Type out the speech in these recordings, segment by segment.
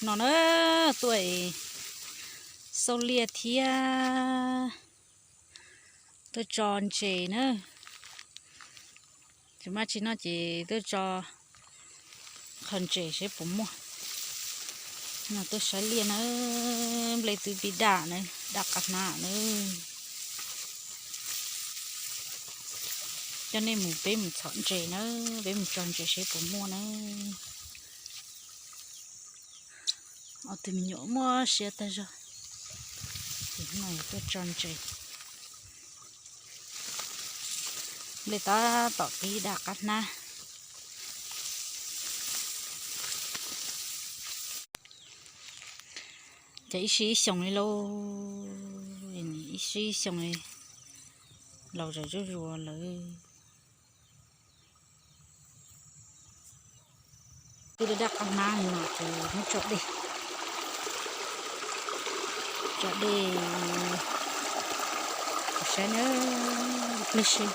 No na, tuaj xauj liaj thiab tuaj tso ntses na. Tsis muaj dab tsi noj ces tuaj tso qhov ntses seb puas muaj. No tuaj saib liaj na, nplej twb pib daj na, daj qab hnab na. Coj nej mus, peb mus txhom ntses na, peb mus tso ntses seb puas muaj na. Ob tug me nyuam muaj siab tag zog. Ces no tuaj tso ntses. Nplej tab tom pib daj qab hnab. Ces ib sij ib xyoos li lauj, ib sij ib xyoos li, laus zam zuj zus lawm. Twb daj qab hnab li no ces muab tso dej, tso dej saib na, plig si,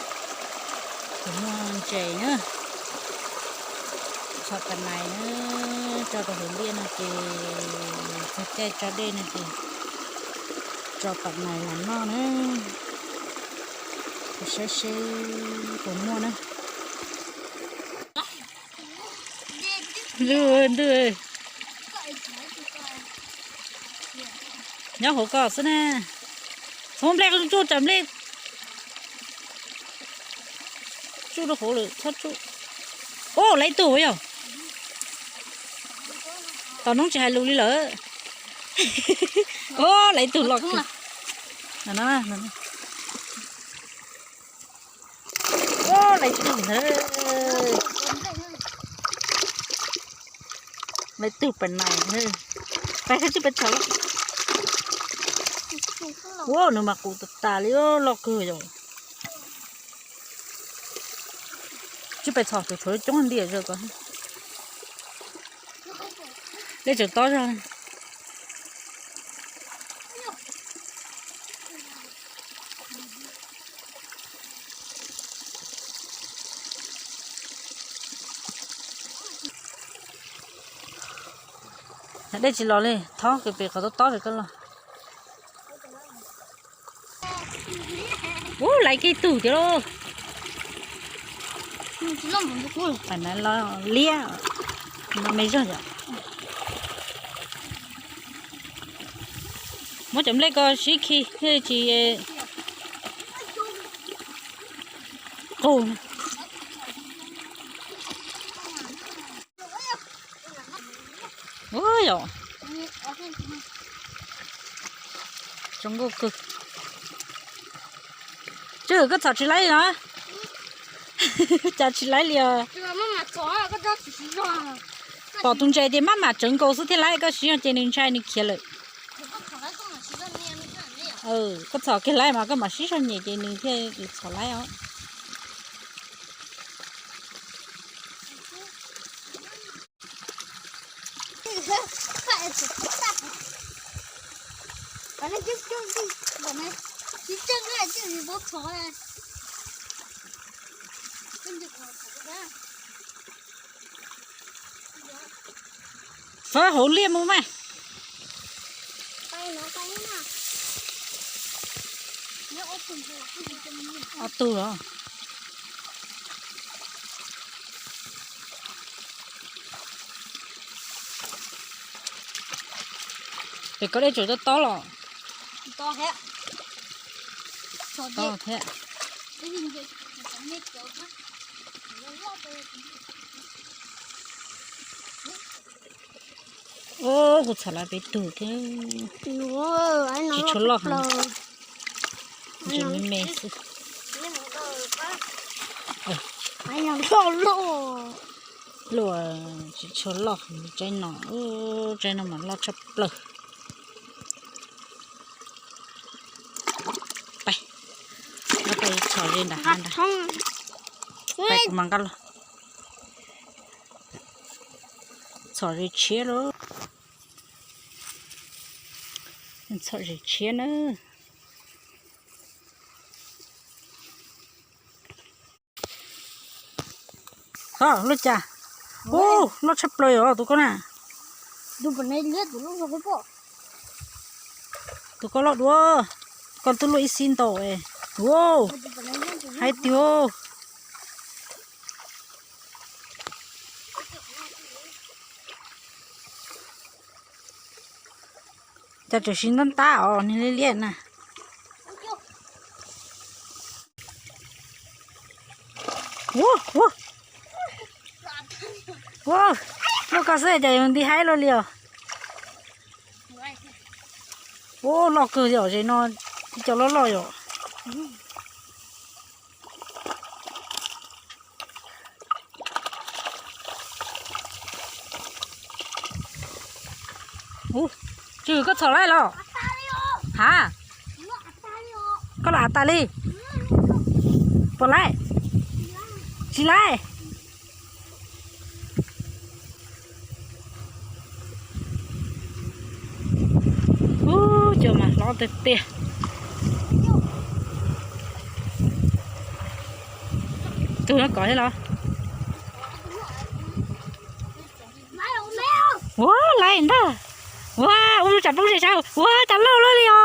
puas muaj ntses na. Txhom pam nais na, tso rau hauv liaj no ces txog caij tso dej no ces tso pam nais los noj na. Saib seb puas muaj na. Ntuj, ntuj, nyob hauv ko xwb na. Txhob nplej tsuj tsam nplej tsuj rau hauv lawm, txhob tsuj. Ub, laiv tug yog. Tom noob tsis hais lus li lawm. Ub, laiv tug los kawg. Ub, laiv tug ntag. Laiv tug pam nais. Pais, tsij pais txhom. Ub, nws mas qus tas tas li, loj kawg yom. Tsij pais txhom, tshuav coob ntiag zog ko. Dej tseem tob zog. Dej tsis los li, thob kiag pem qhov tob tob rau koj los. Ub, laiv kiag tug tiag lauj. Pam nais los liab, no me zog yom. Muab cov nplej ko sib khi thiaj tsis qug. Ua yom, zoo nkauj kawg. Tswj, koj txhom tsis laib li no? Cas tsis laib li os? Pom tus ntses ces maj mam tsawv nkaus xwb thiaj laib, koj siv zog ces nws ntshai nws khiav lawm. Koj txhom kiag laib mas koj mam sib zog nyem ces nws thiaj txhom laib os. Fawb hauv liaj mus mas. Ob tug los. Pem ko dej tseem tob tob los. Tob thiab. Ub, kuv txhom lawm peb tug thiab. Tsis tshua loj heev. Ntses me me xwb. Luaj, tsis tshua loj heev tsaib no. Tsaib no mas loj tshaj plaws. Pais, pais txhom ze nram hav ntag. Pais kuv mam nqa los. Txhom ze tshiab lauj. Txhom ze tshiab na. Ho, loj cas? Ub, loj tshaj plaws os tus ko na. Tus koj loj dua, koj twb luaj ib xib ntau. Ua, hais tiag. Cas tseem siv ntab ntab os, niag liab liab na. Ua, ua, ua, muaj koj xwb cas yuav nti haib luaj li os. Ua, loj kawg yom, zem no tib co loj loj yom. Tswm, koj txhom laib los? Ha, koj los av tas li? Puas laib? Tsis laib. Ub, cov mas hlob tiag tiag. Tus no kov thiab los? Ua, laib ntag. Ua, ua, tsam poob zem saib. Ua, cas loj luaj li os.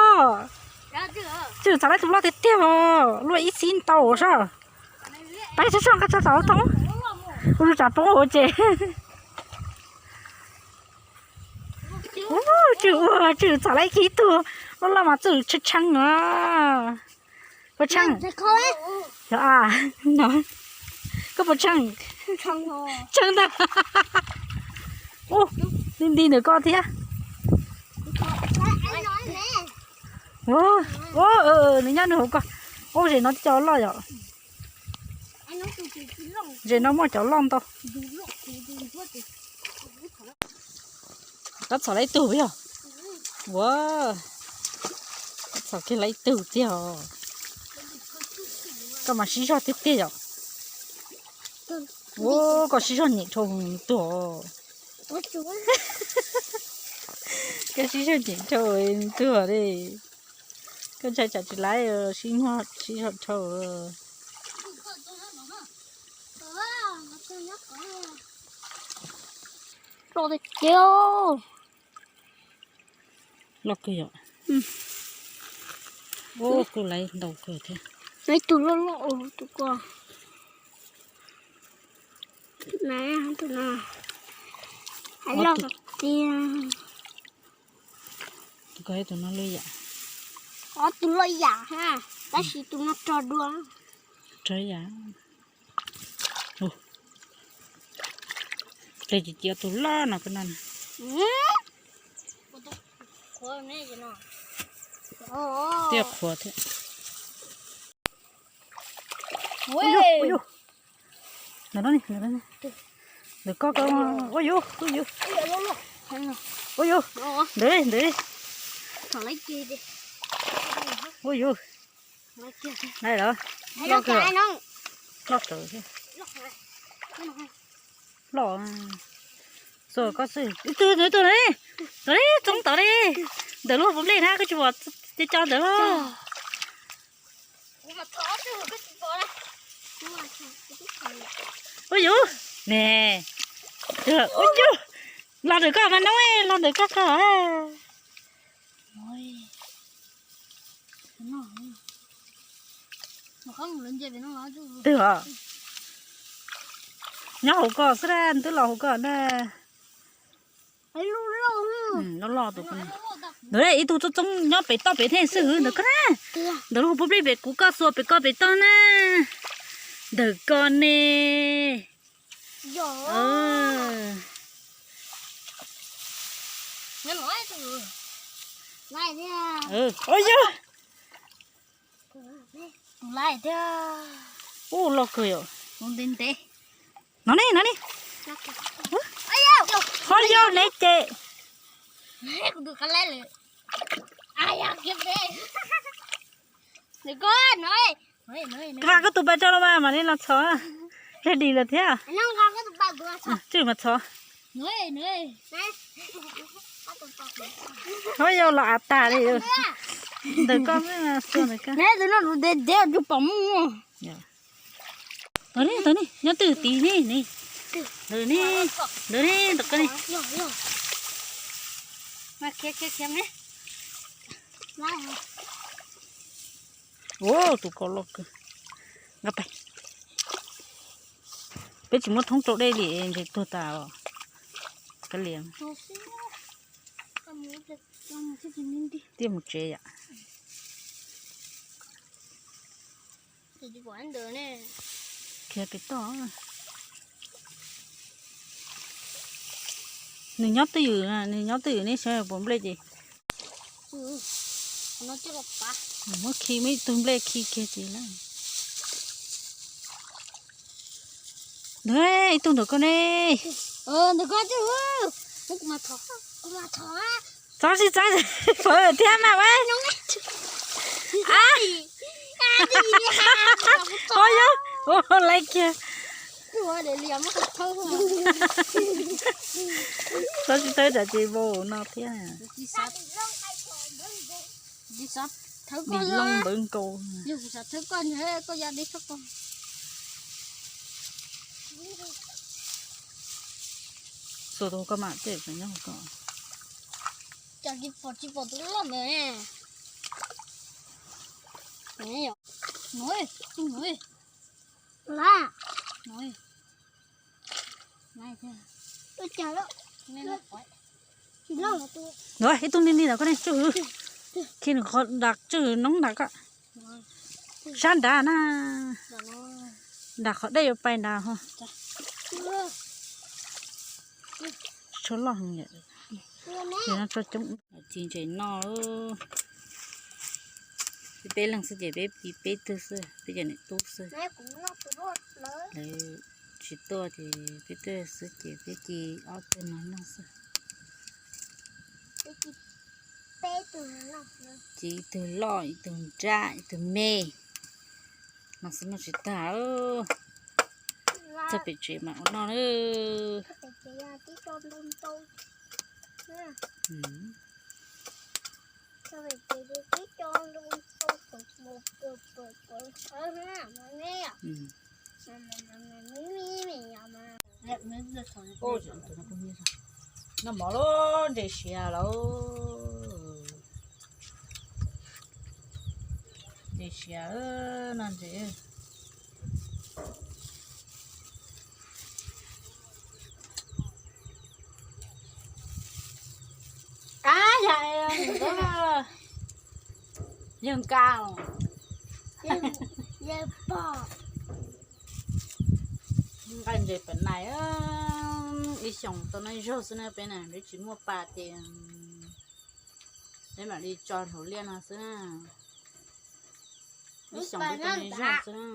Tswm, txhom laib tus loj tiag tiag os, luaj ib xib ntau sab. Pab tso tso nqa tso tom thoob. Ua, tsam poob ua ces. Ub, tswm, ua, tswm, txhom laib kiag tug loj loj mas txwm tshee tshee os. Puas tshee? Yog a, no, koj puas tshee? Tshee ntag. Ub, nti nti ntawm koj thiab. Ub, nws nyob nws hauv ko. Ub, zem no tib co loj yom. Zem no muaj cov loj ntau. Koj txhom laib tug yog? Ua, koj txhom kiag laib tug tiag os. Koj mas sib zog tiag tiag yom. Ua, koj sib zog nyem dhau nws tuag. Koj sib zog nyem dhau nws tuag li. Koj ntshai tsam tsis laib, sib zog, sib zog dhau. Loj tiag tiag. Loj kawg yom. Ua, kuj laib ntau kawg thiab. Laib tus loj loj tus ko. Tus no loj tiag. Tus ko tus no loj yam. Ob tug loj yam ha, tab sis tus no rog dua. Rog yam. Tes cia tus loj no koj no. Tiaj qhuav thiab. Ntawm no, ntawm koj, ua yuv, ua yuv. Ua yuv, ntawm li, ntawm li. Ua yuv. Loj kawg. Loj kawg. Loj. Txog koj xwb. Ib tug ntawd, tus ntawd, tus ntawd txoov tod li. Ntawm lub hauv paus nplej na, koj tsis pom, co ntawd los. Ua yuv, ne, ua yuv, los ntawm koj mas noob, los ntawm koj koj. Twg os? Nyob hauv ko xwb, twb los hauv ko na. Loj loj tus ko. Ntawd ib tug txoov txoov nyob pem toj pem thiab xwb ntawd ko na. Ntawm lub hauv paus nplej pem kuv koj xuas pem ko pem toj na. Ntawm ko ne. Ua yog. Tus loj thiab. Ub, loj kawg yom. Tus ntev ntev. No ne, no ne. Ho yog ne ces. Nqa koj tus pas rau los mas, mam li los txhom. Ready lawm thiab. Tswm mas txhom. Ho yog los av tag li. Ntawm koj, ntawm koj. Tus no ntev ntev, tus pom muaj. Tod ne, tod ne, nyob twg tid ne, ne. Ntawm ne, ntawm ne, ntawm koj ne. Khiav khiav khiav ne. Ua tus kaus loj kawg. Nqa pais. Peb tsis muab thoob rau dej li ntshe tuag tas os. Kav liam. Tiaj mus tsev yom. Khiav pem toj. Nws nyob twj ywm, nws nyob twj ywm ne, saib puas nplej ces. Muab khi, muab ib tug nplej khi kiag ces lawm. Ntawd ib tug ntawm koj ne. Txhob tsis txhob, pov thiab mas ua. Ua yog, ua laiv kiag. Txhob tsis thawb tsam ces vau no thiab. Dim loo npawv nkaus. Xuas tus koj mam tej nyob ko. Cas tsis pom, tsis pom tus loj ntawd ne. Ib tug ni ni ntawm koj ne Tswj Hwm. Khi nws qhov nram Tswj Hwm noob nram ko. Sab nrad na. Nram qhov dej yuav pais nrad ho. Tshuaj loj heev yom. Ci ntses noj. Peb leeg xwb ces peb ci peb tug xwb, peb cov niam tub xwb. Lawv tsis tuaj ces peb tug xwb ces peb ci ob tug no noj xwb. Ci ib tug loj, ib tug nrab, ib tug me. No xwb noj tsis tag. Txog pem tsev mam ua noj na. Noj mov lub ntses siav lawm. Ntses siav, noj ntses. Ab, yog nka, nqa ntses pem nais. Ib xyoos tau noj zaug xwb na peb na, peb tsis muaj pas ces peb mam li tso hauv liaj no xwb na. Ib xyoos peb tau noj zaug xwb na.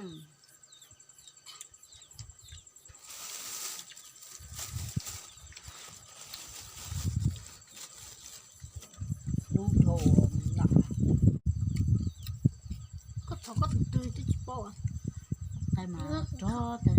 Dub dhau. Koj thov koj tus twg twb tsis paub. Qai mas rog tas.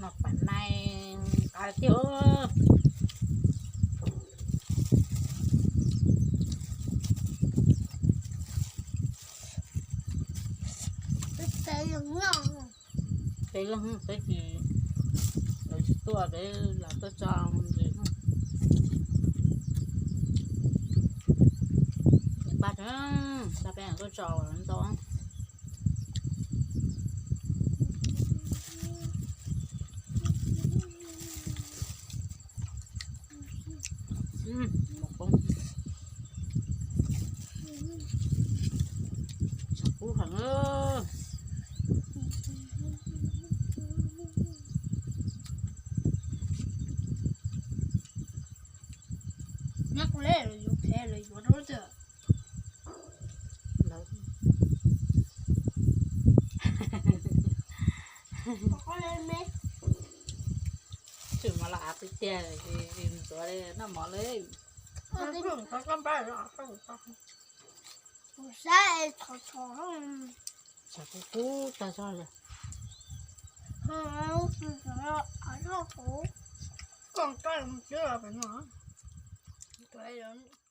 Noj pas nais qab tiag. Peb leeg peb tsis, lawv tsis tuaj peb los tuaj tso ntses. Pab, pab peb tuaj tso ntau. Tshav kub heev. Nyob kuv le yuav phem lawv yuav rau twg. Los av tiag tiag, ntxuav noj mov li. Kuv saib txhov txhov, txhov kub tag zog li. Kuv, kuv, kuv,